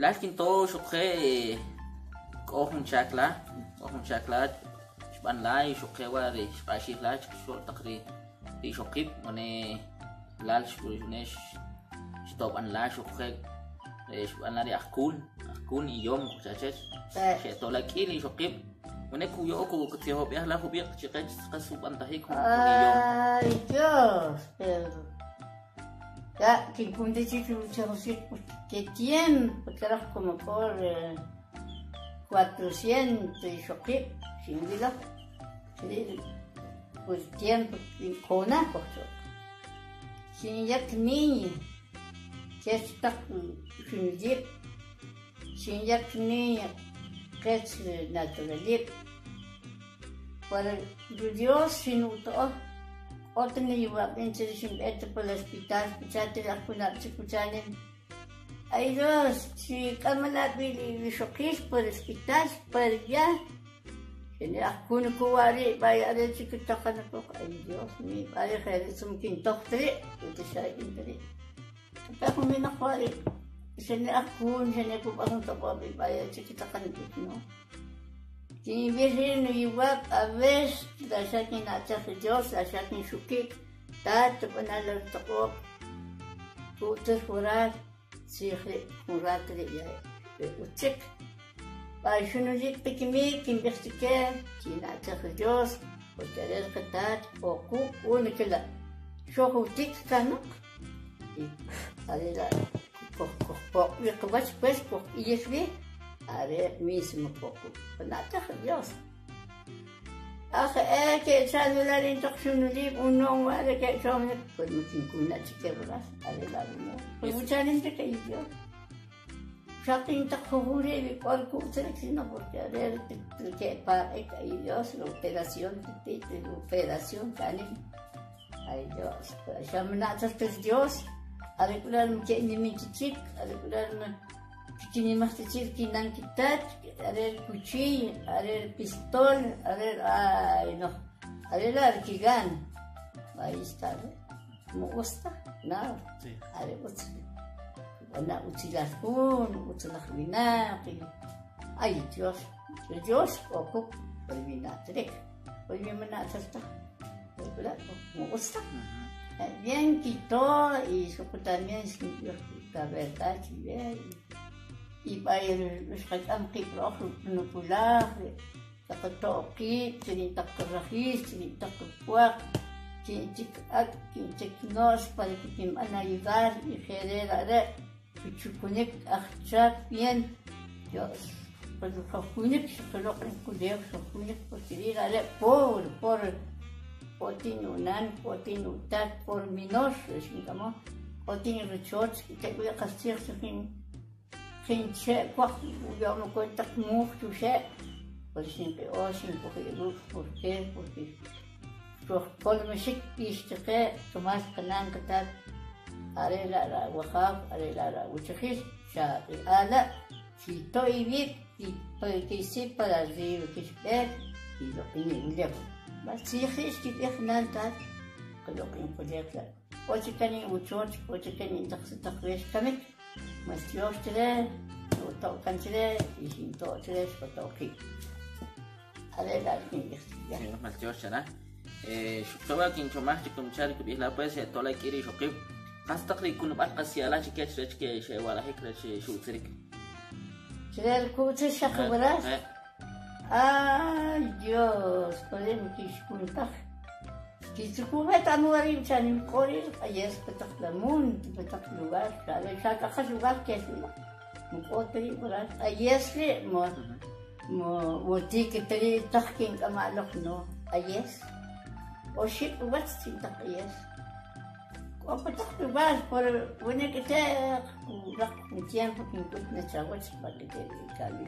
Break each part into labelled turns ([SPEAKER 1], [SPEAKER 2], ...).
[SPEAKER 1] Lal kinto xuquje' k'o jun chak la, k'o jun chak la xb'an la y xuquje' wa' ri xq'axij la chkixo'l taq ri ixoqib' wene lal wene xtob'an la xuquje' xb'an la ri ajkun, ajkun iyom kujcha chech, xe'to' la k'i ri ixoqib' wene kuya'o kutzijob'ej la jub'iq' chiqech qas ub'antajik jun iyom.
[SPEAKER 2] Ay Dios, pero ya kinkun ta chik utzijoxik porque tiempo kraj como k'o 400 ixoqib' xinwilo chiri' pur tiempo k'o na kojcha'. Xinyak niña chech taq xinulib', xinyak niña qech naturalib'. Para ri Dios xinuto'o k'o ta niyuwab'in che ri xinb'e ta pa el hospital pucha' te ajkunab' chik pucha' nim. Ay Dios xik'amala' b'i ri wixoqil pa el hospital par ya xane ajkun kuwa' ri' vaya are chi' kitaqanakoq ay Dios mío are jeri' tzum kintoj ta ri' xa in ta ri' Kape jun winaq wari' xane ajkun xane kub'an jun toq'ob' y vaya chi' kitaqanab'ik no. Kinb'ij ri' nuyiwab' a ver la xa kinna'taj ri Dios la xa kinxuki'k Tat b'ana' la toq'ob' ku'tzel waral tzij ri' jun rato ri' ya utzik. Va xunulik pikimik kinb'ij chike kinna'taj ri Dios porque are ri qatat k'o quk' uno kela' xojutik kanoq y are la' kojpoq' wi qawach pues kojk'iyir wi are mismo k'o quk' qna'taj ri Dios. Aj e ke'chanula ri taq xunulib' uno'm wa' are ke'chomnik pues man kinkun ta chike waral are la' rumal pues uchanim chik ay Dios. Xaq in taq jujun ri' ri k'o riku'tzik sino porque are ri ke'paq'ik ay Dios ri operación titit ri operación chanim ay Dios xa mana'taj ta ri Dios are k'u la' ke'nimin ta chik are k'u la' kkinimaj ta chik kinan kitat are ri cuchillo are ri pistol are ay no are la' ri kigan ahí está me gusta nada are utz B'ana' utzilal jun, utzalaj winaq. Ay Dios, ri Dios k'o kuk' ri winaq ri', we mina'tal taj, man utz taj. Bien kito y xuqu también xinb'ij la verdad chiwe y b'ay xqak'am qib' roj ruk' nukulaj, kaqato' qib' chi taq qarajil, chi taq qapwaq, chi chik ak', chi chik no'j para que kinb'an ayudar y jere' are' kichukunik ajchak bien Dios xojkunik xqaloq' ri qulew xojkunik porque ri' are' pobre, pobre k'o tin unan, k'o tin utat, por minor xink'amo, k'o tin rachoch tek'uri' qastzij Jin che' pwaq uya'om ukoch taq muj chuxe' pues xinq'i'o xink'oji' ruk' ¿por qué? Porque xojkolmixik b'ix chaqe rumal qanan qatat are la' la wajaw, are la' la wuchajil xa q'i'a la' xito' iwib' kisip para arriba kixb'ek y loq'in iwulew más tzij ri' xkib'ij nan tat qaloq'in qulew la' k'o chik kan in wuchoch k'o chik kan in taq sutaq we xkamik Maltyox chre, xuto' kan chre y xinto' chre xqato' qib'. Are la' ri kinb'ij chiwe.
[SPEAKER 1] Sí, maltyox chara. Xuquje' kinchomaj chi kumcha ri kub'ij la pues xe'tola k'i ri ixoqib'. Jas taq ri kunub'al qas ya'la chi kech rech ke xe'wa'lajik rech xu'tzirik?
[SPEAKER 2] Chre ri ku'tzir xaq waral. Ay Dios, podemos kixkuntaj. Kitzukuj eta'm wari' chanim k'o ri' ri q'ayes pa taq la mundo, pa taq lugar, xa k'aqal lugar kel wi la', man k'o ta ri' waral q'ayes ri' mo mo wotik ta ri' taj kink'ama' loq no q'ayes, oxib' uwach chi taq q'ayes, k'o pa taq lugar pero wene' k'ite' raq jun tiempo kink'ut na chawach pa k'ite' ri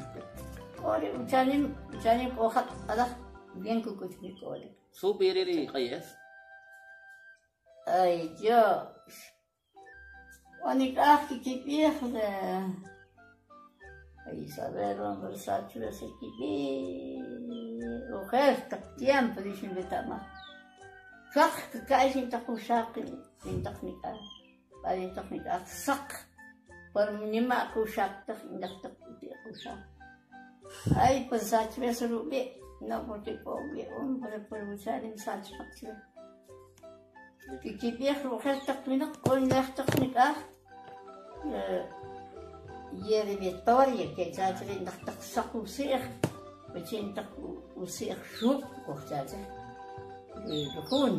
[SPEAKER 2] k'o ri' chanim chanim k'o jab' q'alaj bien kuk'ut ri k'olik.
[SPEAKER 1] Su b'i ri' ri q'ayes?
[SPEAKER 2] Ay Dios! K'o nik'aj kikib'ij de Isabel Versace kib'i' ojer taq tiempo ri xinweta'maj xaq kka'y jin taq uxaq jin taq nik'aj, b'ay jin taq nik'aj saq. Por nima'q uxaq taj inlaj taq uti'q uxaq. Ay, pues sachb'ej su rub'i', no porque k'o ub'i' on, pero por wuchanim sachnaq chwe. Kikib'ij ru'jel taq winaq k'o inlaj taq nik'aj ye de Victoria kecha chre inlaj taq saq usi'j, wachin taq usi'j xub' kujcha che. Ri jun,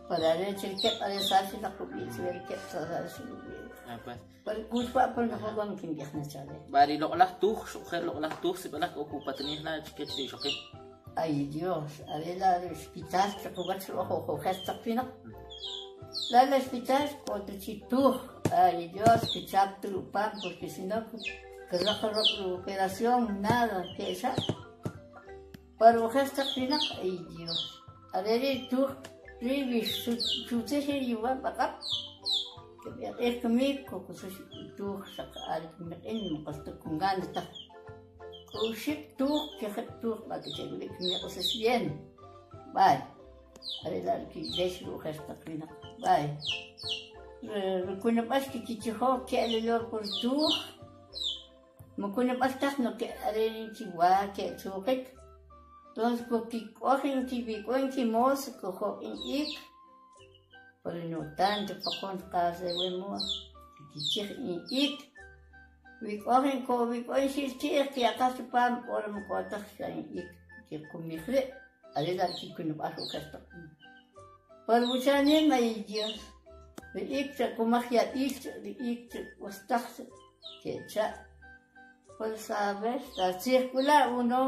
[SPEAKER 2] para are che ri keb' are sachnaq ub'i' chwe ri keb' sachnaq ub'i'.
[SPEAKER 1] Ah, pues.
[SPEAKER 2] Pero kuxwa por jolom kinb'ij na chare.
[SPEAKER 1] Va ri loq'laj tuj, xuquje' loq'laj tuj sib'alaj k'o kupatanij na chikech ri ixoqib'.
[SPEAKER 2] Ay Dios, are la' ri hospital chiqawach ri uj ojer taq winaq. La' la hospital k'o ta chi tuj, ay Dios kichap ta upam porque si no kiraq ruk' ri operación nada ke'xa'. Pero ojer taq winaq, ay Dios, are ri' tuj ri xutzij ri yuwab' aq'ab' kib'e q'ij kamik kukusax tuj xaq are kmiq'in qas ta con ganas taj. K'uxib' tuj, kejeb' tuj va que chek'uri' kmiq'usax bien. B'ay, are la' ri kilex ri ojer taq winaq, b'ay. Ri kunab'al kikichijo ke'l lo por tuj, ma kunab'al taj no ke are ri kiwa ke'tzuqik. Entonces kukik'oj inkib'i' k'o inkimoos kujok' in ik, pero no tanto poqon qas de buen modo kikichij in ik. Wik'oj in ko wik'oj in xil ti'j kiyaqaj chupam ora man k'o taj xa in ik kiqumij ri' are la' kikunab'al ojer taq winaq. Pero wuchanim ay Dios, ri ik cha kumaj yab'il cha ri ik cha ustaj cha kecha'. Pues a ver, la tzij k'u la' uno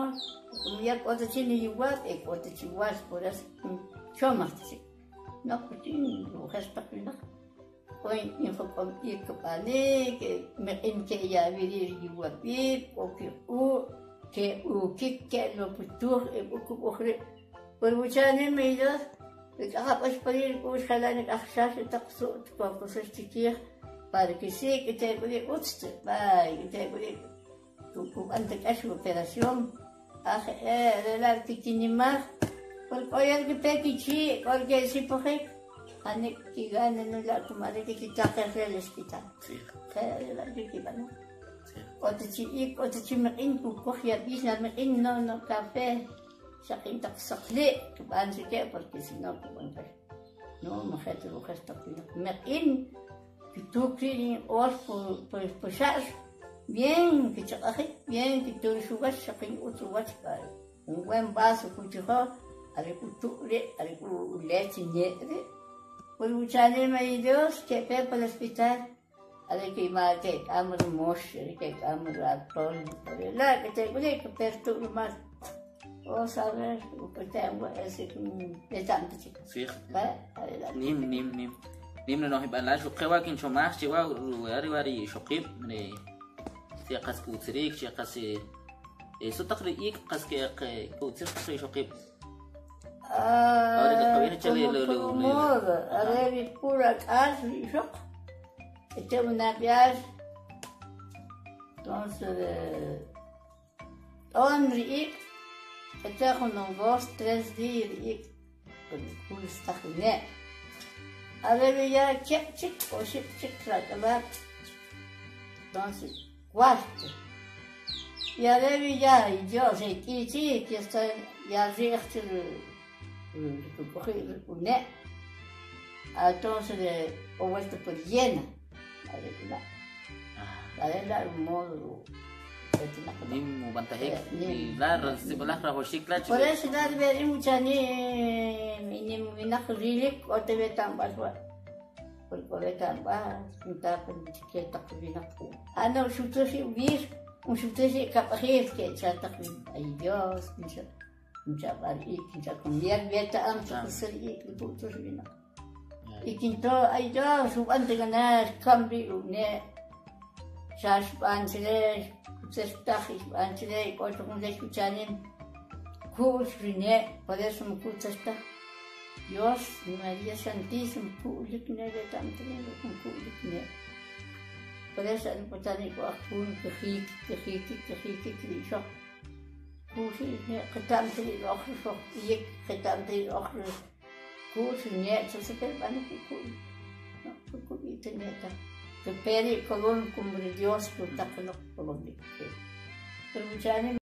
[SPEAKER 2] como ya k'o ta chi niyuwab' e k'o ta chi wal por eso chomaj ta chik. No, pues in ojer taq winaq k'o in jok'om ik kib'anik, miq'in ke'yab'il ri yuwab'ib', k'o kiq'u', ke'ukik ke'l lo pu tuj e k'o kub'uj ri'. Pero wuchanim ay Dios, k'aqab'ax pa ri' rik'u'x jela' nik'aj xax taq su't kokusax chikij para que sí, que tek'uri' utz che, bay, tek'uri' kub'an ta k'ax operación. Aj re la' kikinimaj, por k'o yar kipe kichi', k'o ke'sipojik, janik' kigana no la' como are kikitaqej re el hospital.
[SPEAKER 1] Sí.
[SPEAKER 2] Je' re la' kikib'ano.
[SPEAKER 1] Sí.
[SPEAKER 2] K'o ta chi ik, k'o ta chi miq'in, kukoj yab'il na miq'in, no, no café, xaq intaq saqli' kib'an chike porque si no kub'an k'ax. No, ma je' ta ojer taq winaq. Miq'in, kituk ri' ri q'or pu xa'r, bien kichaq'ajik, bien kiturux uwach, xaq in utz uwach pa un buen vaso kuchijo, are k'u tu' ri', are k'u leche nye' ri'. Pero wuchanim ay Dios kepe pa el hospital, are kima ke'k'am ri mox, are ke'k'am ri atol, are la' tek'uri' kipe tu' rumal. O saber, upetem wa ese eta'm ta chik.
[SPEAKER 1] Tzij.
[SPEAKER 2] Va, are la'.
[SPEAKER 1] Nim, nim, nim. Nim no'jib'al la' xuqe' wa kinchomaj chi wa are wa ri ixoqib' ri che qas k'utzirik, che qas sutaq ri ik' qas k'utzir taq ri ixoqib'.
[SPEAKER 2] Ah,
[SPEAKER 1] Ahora que todavía no
[SPEAKER 2] como
[SPEAKER 1] le-
[SPEAKER 2] por
[SPEAKER 1] le-
[SPEAKER 2] modo, are ri pura k'ax ri ixoq, ete unab'yal, entonces t'on ri ik', ete jun 2, 3 días ri ik' kulistaj ri ne'. Are ri ya keb' chik, oxib' chik rak'alaab', entonces cuarto. Y are ri ya, y Dios, e k'i chik, ya está, ya ri'j chi ri kuk'oji' ri une'. Entonces o vuelta por llena. Are k'u la', are la' ri modo petinaq.
[SPEAKER 1] Nim ub'antajik
[SPEAKER 2] Nim.
[SPEAKER 1] la sib'alaj rajwaxik la'
[SPEAKER 2] Por eso la debería muchani nim winaq rilik k'o ta weta'mb'al wa'. Por k'o weta'mb'al, kintapan chike taq winaq. Ah no, xutuj wir, un xutuj kab'ajir kecha taq winaq. Ay Dios, kincha kincha b'ar ik, kincha comer weta'am chaqasir ik putuj winaq. Y quinto, ay Dios, ub'an ta ganar, cambio une'. Xa xb'an chire, kutzertaj xb'an chire, k'o jun rech uchanim. Ku'l ri ne', por eso ma kutzertaj. Dios, María Santísima, ku'lik ne' reta'm tene' jun ku'lik ne'. Por eso importante k'o ajpun kijik, kijikik, kijikik ri ixoq. Ku'l ri ne' qeta'm ta ri oj ri xoj iyik, qeta'm ta ri oj ri ku'l ri ne' chasapel b'anik ri ku'l. No, ku'l ta ne' taj. Kape ri' Colón como ri Dios kutaq uloq Colón. Pero chanim.